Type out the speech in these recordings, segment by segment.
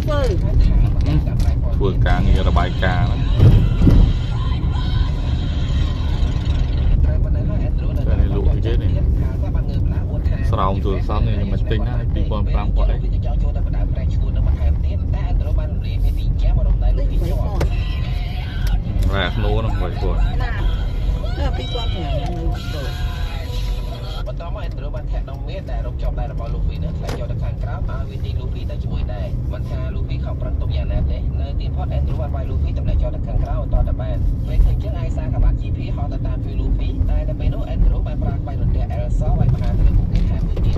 ធ្វើ ធ្វើការងាររបាយការណ៍ហ្នឹងតែនេះលក់គេនេះស្រោមទូរស័ព្ទនេះខ្ញុំមិនទិញណា2500គាត់អី ចូលទៅបដើមប្រែឈួននឹងបន្ថែមទៀតតែអន្តរបានរំលាយមានទីចាំរំដៃលោកពីជាប់ រ៉ាធ្នូហ្នឹងវិញគាត់ ណា2005នៅទៅ បន្តមកអេនដ្រូបានធាក់ដងមាសដែលរកជាប់ដៃរបស់លូហ្វីនឹងធ្លាក់យកទៅខាងក្រោមឲ្យវាទីលូហ្វីទៅជាមួយដែរមិនថាលូហ្វីខំប្រឹងទប់យ៉ាងណាទេនៅទីផុតអេនដ្រូបានវាយលូហ្វីទម្លាក់ចូលទៅខាងក្រោមតទៅបានពេលឃើញចឹងអាយសាក៏បាន GP ហោះទៅតាមជួយលូហ្វីតែដល់ពេលនោះអេនដ្រូបានប្រើក្បាច់រន្ទះអែលសាវាយប្រហារទៅលើពួកគេថែមមួយទៀត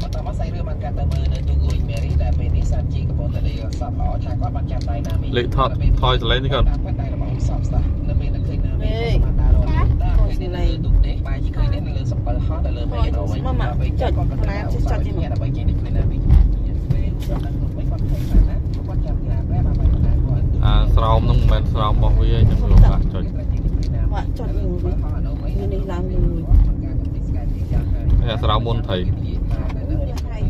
បន្តមកសាច់រឿងបានកាត់ទៅមើលនៅទូគួយមេរីដែលពេលនេះសាជីកំពុងតែដេកសពល្អថាគាត់បានចាប់ដៃណាមី លេខថតថយសលេងនេះគាត់ តាមពិតដៃរបស់ឧសពស្ដាប់នៅពេលដែលឃើញណាមីគាត់បានដើររត់តែឃើញនៅលើទូកទេបែរជាឃើញនេះនៅលើសពិលហោះទៅលើមេឃវិញពេលគាត់ក៏ទៅឧសពដើម្បីចេញទៅជួយណាមីពេលឧសពដល់ក្នុងវិញគាត់ឃើញថាណាគាត់ចាំថាបែបបានបានគាត់ អាស្រោមហ្នឹងមិនមែនស្រោមរបស់វាខ្ញុំលោកអាចចុច បាក់ចុចមួយនេះឡើងមួយ អាស្រោមមុនត្រី លហើយតិចលហើយ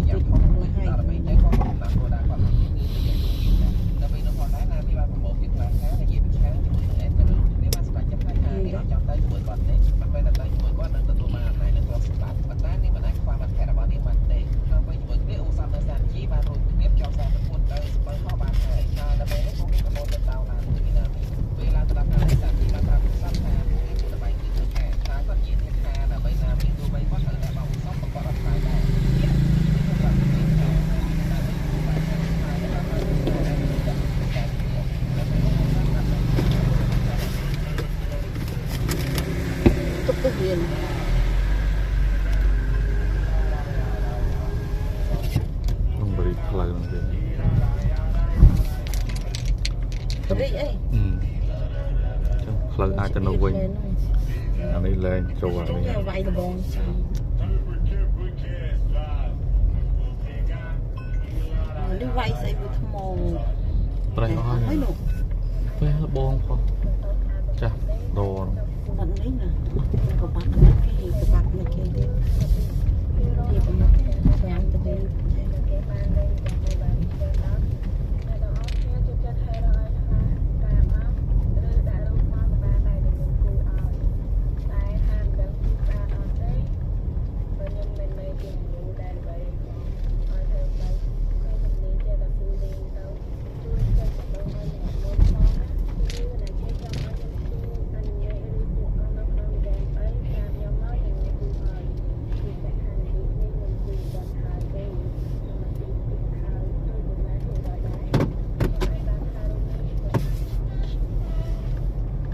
ទុកទៅរៀន ក្នុងបរិផ្លូវហ្នឹងទៀត រីកអី ចឹងផ្លូវអាចទៅនៅវិញអានេះលែងចូលអានេះ វាយដបងចាំនេះវាយស្អីវាថ្ម ប្រេះអស់ហើយ នោះ ប្រេះលបងផងចាស់ដរ បាត់នេះណាក៏បាត់នេះគេក៏បាត់